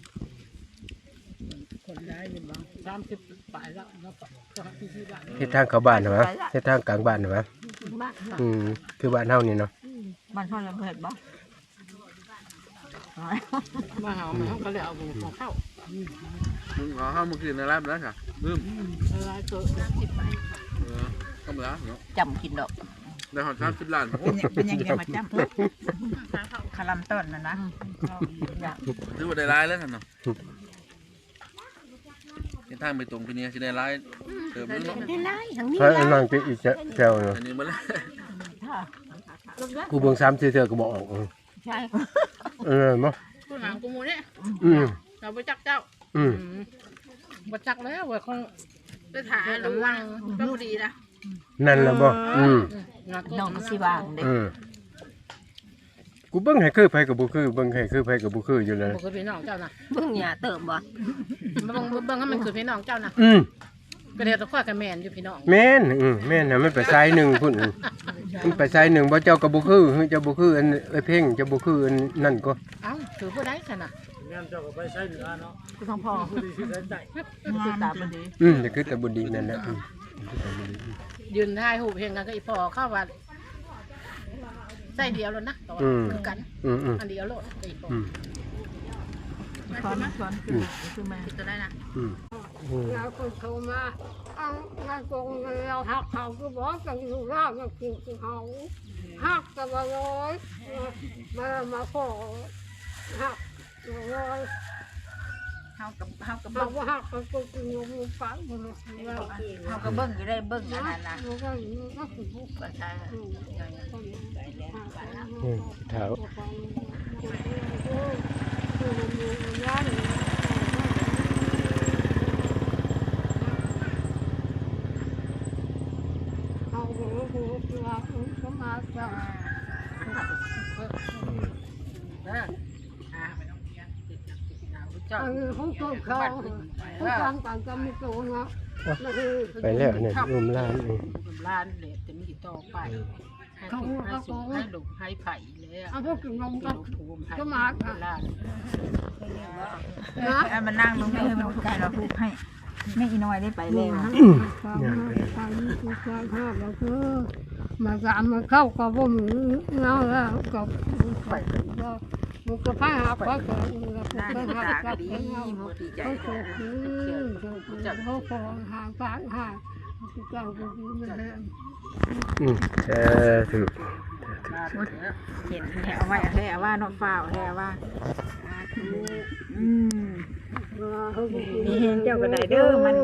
ຄົນໄດ້ຢູ່ບໍ່ ສາມສິບປາຍແລ້ວເນາະ ເຮັດທາງເຂົ້າບ້ານຫວາ ເຮັດທາງກາງບ້ານຫວາ ອືມ ຄືບ້ານເຮົານີ້ເນາະ ບ້ານເຮົາຍັງເຮັດບໍ່? ມາເຮົາ ມາເຮົາກໍແລ້ວ ເອົາຂອງເຂົ້າ ອືມ ເອົາເຂົ້າມາກິນໃນຮ້ານແລ້ວຊະ ລືມ ຫຼາຍເຕີບ ເອີ ທຳມະດາເນາະ ຈຳກິນດອກ ໄດ້ຮອດສາມສິບລ້ານ ເປັນຫຍັງ ເປັນຫຍັງຈະມາຈຳ ຄະລຳຕ້ອນນັ້ນນະ ອືມ ຖືວ່າໄດ້ຫຼາຍແລ້ວຊັ້ນເນາະ. ເສັ້ນທາງໄປຕົງປີນີ້ຊິໄດ້ຫຼາຍເຕີບຢູ່ເນາະ ໄດ້ຫຼາຍ ທັງນີ້ ໃຊ່ ຫຼາຍ ອັນນັ້ນກໍອີກແຈວ ອັນນີ້ໝົດແລ້ວ ກູເບິ່ງສາມສີ່ເທື່ອກໍບໍ່ອອກ ເອີ ໃຊ່ ເອີ ບໍ່ ກູຫາກູໝູ່ນີ້ ອືມ ເຮົາບໍ່ຈັກເຈົ້າ ອືມ ອືມ ບໍ່ຈັກແລ້ວວ່າຂອງ ໄປຖ້າລຸງວັງ ກໍບໍ່ດີນະ ນັ້ນລະບໍ່ ອືມ ອືມ ນ້ອງຊິວ່າເດ້ ອືມ. ກູເບິ່ງໃຫ້ຄືໃຜກໍບໍ່ຄື ເບິ່ງໃຫ້ຄືໃຜກໍບໍ່ຄືຢູ່ແລ້ວ ບໍ່ຄືພີ່ນ້ອງເຈົ້ານະ ເບິ່ງຫຍ້າເຕີບບໍ່ ເບິ່ງ ເບິ່ງໃຫ້ມັນຄືພີ່ນ້ອງເຈົ້ານະ ອືມ ກໍແລ້ວແຕ່ຂ້ອຍກໍແມ່ນຢູ່ພີ່ນ້ອງ ແມ່ນ ອືມ ແມ່ນນະ ມັນໄປສາຍໜຶ່ງພຸ້ນ ມັນໄປສາຍໜຶ່ງ ບໍ່ ເຈົ້າກໍບໍ່ຄື ເຈົ້າບໍ່ຄືອັນເອື້ອຍເພັງ ເຈົ້າບໍ່ຄືອັນນັ້ນກໍ ເອົ້າ ຄືຜູ້ໃດຊັ້ນນະ ແມ່ນ ເຈົ້າກໍໄປສາຍເໜືອເນາະ ຄືຂອງພໍ່ ຜູ້ດີຄືສາຍໃຕ້ ຄືຕາບໍ່ດີ ອືມ ຄືຕາບໍ່ດີນັ້ນແຫຼະ ອືມ ຢືນຖ່າຍຮູບຮຽງກັນກັບອີ່ພໍ່ເຂົາວ່າ ໃສ່ດຽວໂລດນະ ອືມ ຄືກັນ ອືມໆ ອັນດຽວໂລດ ອືມ ມາຊວນ ມາຊວນ ອືມ ຄື ຄືແມ່ ເຮັດຕົວໃດນະ ອືມ ອືມ ແລ້ວເພິ່ນໂທມາ ເອົາ ງານກົງລາວຮັກເຂົາຄືບໍ່ ຈັງຢູ່ລາວຍັງກິນຄືເຮົາ ຮັກແຕ່ວ່າລອຍ ມາ ມາຂໍຮັກ ໂອ້ຍ ເຮົາກໍ ເຮົາກໍ ເຮົາ ເບິ່ງ ບໍ່ຮັກ ເຮົາກໍກິນນມປາກ ເຮົາກໍເບິ່ງຢູ່ໄດ້ ເບິ່ງອັນນັ້ນນະ ເຮົາກໍ ເຮົາກໍ ອືມ ໄປແລ້ວ ອືມ ເຖົ້າ ເຮົາກໍບໍ່ຮູ້ວ່າ ເອີ ສະມາຈະ ອືມ ເອີ ອ່າ ໄປໂຮງຮຽນ ເຮັດຫຍັງຊິກິນເອົາ ເຈົ້າ ອັນນີ້ຂອງເຂົາ ເຂົາຟັງກັນກັບມີໂຕເນາະ ອ່ະ ໄປແລ້ວອັນນັ້ນ ອຸ້ມຫຼານນີ້ ອຸ້ມຫຼານແຫຼະ ແຕ່ມີຕໍ່ໄປ ໃຫ້ ເຂົາ ໃຫ້ສຸກ ໃຫ້ລູກ ໃຫ້ໄຜແລ້ວ ເອົາພວກກິນນມກັບ ສະມາດ ຫຼານ ເນາະ ໃຫ້ມັນນັ່ງລົງ ໃຫ້ມັນໃກ້ລະ ໃຫ້ ແມ່ອີນ້ອຍໄດ້ໄປແລ້ວ ອືມ ຍ່າງໄປ ມາສາມມື້ເຂົ້າກໍບໍ່ມີເນາະ ແລ້ວກໍໄປ ມັນກໍໄປຫາ ໄປ ນາງຕາກໍດີ ບໍ່ດີໃຈ ອືມ ເຈົ້າ ເຈົ້າ ເຈົ້າ ເຈົ້າ ເຈົ້າ ເຈົ້າ ເຈົ້າ ເຈົ້າ ອືມ ສາທຸ ເຫັນແທ້ວ່າ ແທ້ວ່າເນາະ ຟ້າວແທ້ວ່າ ສາທຸ ອືມ ມີແຮງເຈົ້າກໍໄດ້ເດີ ມັນ